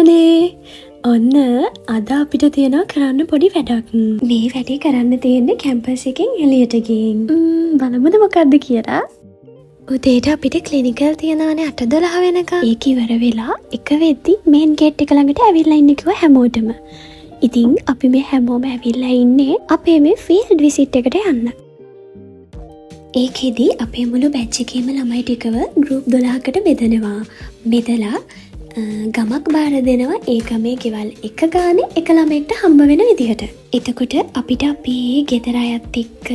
යාළුවනේ, ඔන්න අද අපිට තියෙනවා කරන්න පොඩි වැඩක්. මේ වැඩේ කරන්න තියෙන්නේ කැම්පස් එකෙන් එළියට ගිහින්. බලමුද මොකද්ද කියලා. උදේට අපිට ක්ලිනිකල් තියනවානේ 8:12 වෙනකන්. ඒක ඉවර වෙලා 1 වෙද්දි මේන් ගේට් එක ළඟට ඇවිල්ලා ඉන්න කිව්වා හැමෝටම. ඉතින් අපි මේ හැමෝම ඇවිල්ලා ඉන්නේ අපේ මේ ෆීල්ඩ් විසිට් එකට යන්න. ඒකෙදි අපේ මුළු බැච් එකේම ළමයි ටිකව ගෲප් 12කට බෙදනවා. බෙදලා ගමක් බාර දෙනවා, ඒ ගමේ ගෙවල් එක ගානේ එක ළමයෙක්ට හම්බ වෙන විදිහට. එතකොට අපිට අපේ ගෙදර අයත් එක්ක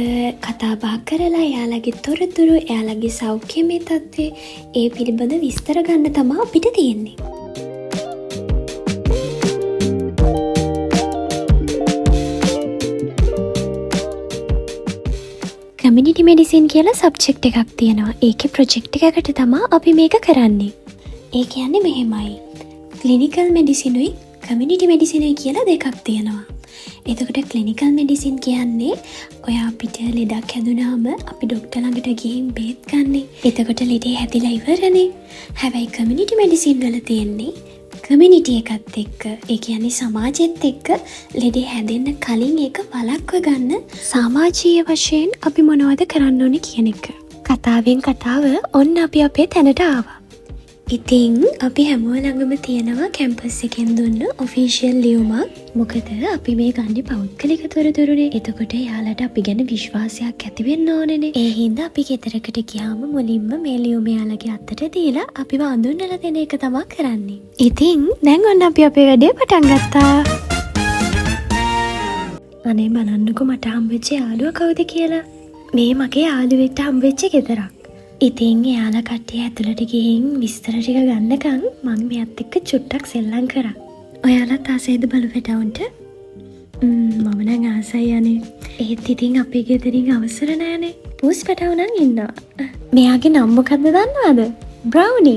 කතා බහ කරලා එයාලගේ තොරතුරු, එයාලගේ සෞඛ්‍යමය තත්ත්වය, ඒ පිළිබඳ විස්තර ගන්න තමා අපිට තියෙන්නේ. කමියුනිටි මෙඩිසින් කියලා සබ්ජෙක්ට් එකක් තියෙනවා. ඒකේ ප්‍රොජෙක්ට් එකකට තමා අපි මේක කරන්නේ. ඒ කියන්නේ මෙහෙමයි. ක්ලිනිකල් මෙඩිසිනුයි කමියුනිටි මෙඩිසිනුයි කියලා දෙකක් තියෙනවා. එතකොට ක්ලිනිකල් මෙඩිසින් කියන්නේ ඔය අපිට ලෙඩක් හැදුනාම අපි ඩොක්ටර් ළඟට ගිහින් බේත් ගන්නෙ. එතකොට ලෙඩේ හැදිලා ඉවරනේ. හැබැයි කමියුනිටි මෙඩිසින් වල තියෙන්නේ කමියුනිටි එකත් එක්ක, ඒ කියන්නේ සමාජෙත් එක්ක ලෙඩේ හැදෙන්න කලින් ඒක වළක්ව ගන්න සමාජීය වශයෙන් අපි මොනවද කරන්න ඕනේ කියන එක. කතාවෙන් කතාව ඔන්න අපි අපේ තැනට ආවා. ඉතින් අපි හැමෝ ළඟම තියෙනවා කැම්පස් එකෙන් දුන්න ඔෆිෂියල් ලියුමක්. මොකද අපි මේ ගන්නේ පෞද්ගලික තොරතුරුනේ. එතකොට එයාලට අපි ගැන විශ්වාසයක් ඇති වෙන්න ඕනේනේ. ඒ හින්දා අපි ගෙදරකට ගියාම මුලින්ම මේ ලියුම එයාලගේ අතට දීලා අපිව අඳුන්වලා දෙන එක තමා කරන්නේ. ඉතින් දැන් ඔන්න අපි අපේ වැඩේ පටන් ගත්තා. අනේ බලන්නකෝ මට හම්බෙච්ච යාළුවා කවුද කියලා. මේ මගේ යාළුවෙක්ට හම්බෙච්ච ගෙදරක්. ඉතින් එයාලා කට්ටිය ඇතුළට ගිහින් විස්තර ටික ගන්නකම් මං මෙයත් එක්ක චුට්ටක් සෙල්ලම් කරා. ඔයාලත් ආසයිද බලු පැටවුන්ට? මම නම් ආසයි අනේ. ඒත් ඉතින් අපේ ගෙදරින් අවසර නෑනේ. පූස් පැටවු නම් ඉන්නවා. මෙයාගේ නම මොකද්ද දන්නවද? බ්‍රවුනි.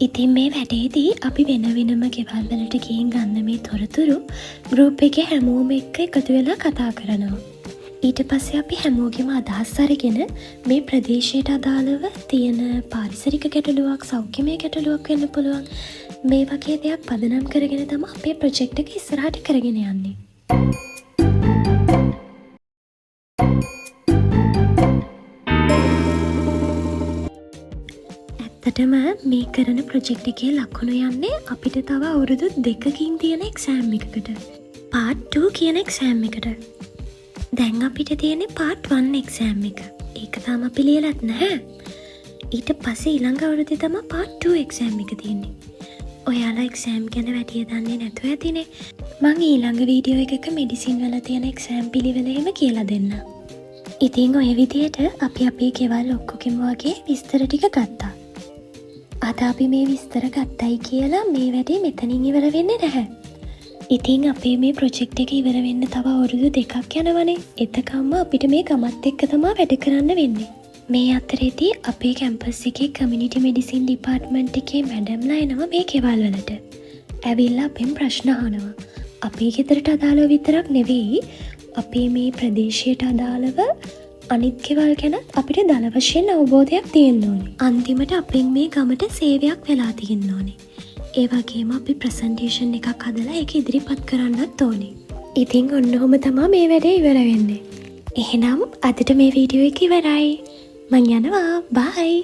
ඉතින් මේ වැඩේදී අපි වෙන වෙනම ගෙවල් වලට ගිහින් ගන්න මේ තොරතුරු ගෲප් එකේ හැමෝම එක්ක එකතු වෙලා කතා කරනවා. ඊට පස්සේ අපි හැමෝගෙම අදහස් අරගෙන මේ ප්‍රදේශයට අදාළව තියෙන පාරිසරික ගැටලුවක්, සෞඛ්‍යමය ගැටලුවක් වෙන්න පුළුවන්. මේ වගේ දෙයක් පදනම් කරගෙන තමයි අපේ ප්‍රොජෙක්ට් එක ඉස්සරහට කරගෙන යන්නේ. ඇත්තටම මේ කරන ප්‍රොජෙක්ට් එකේ ලකුණු යන්නේ අපිට තව අවුරුදු 2කින් තියෙන එක්සෑම් එකකට. පාර්ට් 2 කියන එක්සෑම් එකට. දැන් අපිට තියෙන්නේ පාර්ට් 1 එක්සෑම් එක. ඒක තාම අපි ලියලත් නැහැ. ඊට පස්සේ ඊළඟ අවුරුද්දේ තමයි පාර්ට් 2 එක්සෑම් එක තියෙන්නේ. ඔයාලා එක්සෑම් ගැන වැඩිය දන්නේ නැතුව ඇතිනේ. මං ඊළඟ වීඩියෝ එකක මෙඩිසින් වල තියෙන එක්සෑම් පිළිවෙල එහෙම කියලා දෙන්නම්. ඉතින් ඔය විදියට අපි අපේ ගෙවල් ඔක්කොගෙම වගේ විස්තර ටික ගත්තා. අද අපි මේ විස්තර ගත්තයි කියලා මේ වැඩේ මෙතනින් ඉවර වෙන්නේ නැහැ. ඉතින් අපේ මේ ප්‍රොජෙක්ට් එක ඉවර වෙන්න තව අවුරුදු 2ක් යනවනේ. එතකම්ම අපිට මේ ගමත් එක්ක තමා වැඩ කරන්න වෙන්නේ. මේ අතරේදී අපේ කැම්පස් එකේ කමියුනිටි මෙඩිසින් ඩිපාර්ට්මන්ට් එකේ මැඩම්ලා එනවා මේ ගෙවල් වලට. ඇවිල්ලා අපෙන් ප්‍රශ්න අහනවා. අපේ ගෙදරට අදාළව විතරක් නෙවෙයි, අපේ මේ ප්‍රදේශයට අදාළව අනිත් ගෙවල් ගැනත් අපිට දළ වශයෙන් අවබෝධයක් තියෙන්න ඕනේ. අන්තිමට අපෙන් මේ ගමට සේවයක් වෙලා තියෙන්න ඕනේ. ඒ වගේම අපි ප්‍රසන්ටේෂන් එකක් හදලා ඒක ඉදිරිපත් කරන්නත් ඕනේ. ඉතින් ඔන්න ඔහොම තමා මේ වැඩේ ඉවර වෙන්නේ. එහෙනම් අදට මේ වීඩියෝ එක ඉවරයි. මං යනවා. බයි.